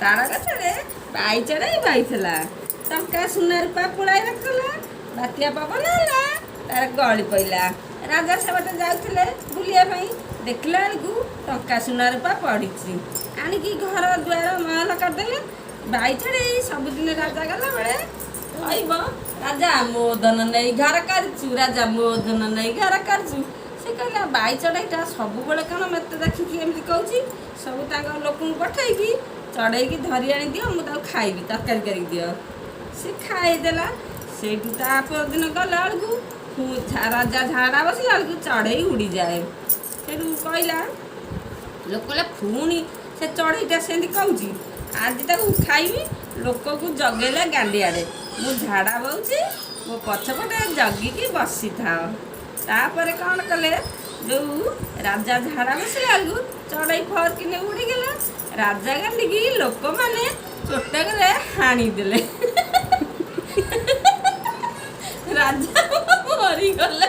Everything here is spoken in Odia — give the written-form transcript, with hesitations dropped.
ତାଳ ଗଛରେ ବାଇ ଚଢ଼େଇ ବଇଥିଲା। ଟଙ୍କା ସୁନା ରୂପା ପୁଳାଇ ରଖିଥିଲା। ବାତ୍ୟା ପବନ ହେଲା, ତାର ଗଳି ପଇଲା। ରାଜା ସେବାଟେ ଯାଉଥିଲେ ବୁଲିବା ପାଇଁ। ଦେଖିଲା ବେଳକୁ ଟଙ୍କା ସୁନା ରୂପା ପଡ଼ିଛି। ଆଣିକି ଘର ଦୁଆର ମହଲ କରିଦେଲେ। ବାଇ ଚଢ଼େଇ ସବୁଦିନ ରାଜା ଗଲାବେଳେ କହିବ, "ରାଜା, ମୋ ଧନ ନେଇ ଘର କରିଛୁ, ରାଜା, ମୋ ଧନ ନେଇ ଘର କରିଛୁ।" ସେ କହିଲା, ବାଇ ଚଢ଼େଇଟା ସବୁବେଳେ କ'ଣ ମୋତେ ଦେଖିକି ଏମିତି କହୁଛି? ସବୁ ତାଙ୍କ ଲୋକଙ୍କୁ ପଠେଇକି ଚଢ଼େଇକି ଧରି ଆଣି ଦିଅ, ମୁଁ ତାକୁ ଖାଇବି, ତରକାରୀ କରିକି ଦିଅ। ସେ ଖାଇଦେଲା। ସେଇଠୁ ତା ପରଦିନ ଗଲା ବେଳକୁ ରାଜା ଝାଡ଼ା ବସିଲା ବେଳକୁ ଚଢ଼େଇ ଉଡ଼ିଯାଏ। ସେଇଠୁ କହିଲା ଲୋକ, କହିଲା, ପୁଣି ସେ ଚଢ଼େଇଟା ସେମିତି କହୁଛି, ଆଜି ତାକୁ ଖାଇବି। ଲୋକକୁ ଜଗେଇଲା ଗାଣ୍ଡିଆଡ଼େ, ମୁଁ ଝାଡ଼ା ବଉଛି, ମୋ ପଛପଟେ ଜଗିକି ବସିଥାଅ। ତାପରେ କ'ଣ କଲେ? ଯୋଉ ରାଜା ଝାଡ଼ା ବସିଲା ବେଳକୁ ଚଢ଼େଇ ଫରକିନେ ଉଡ଼ିଗଲା। ରାଜା ଗାଣ୍ଡିକି ଲୋକମାନେ ଚୋଟକରେ ହାଣିଦେଲେ। ରାଜା ମରିଗଲେ।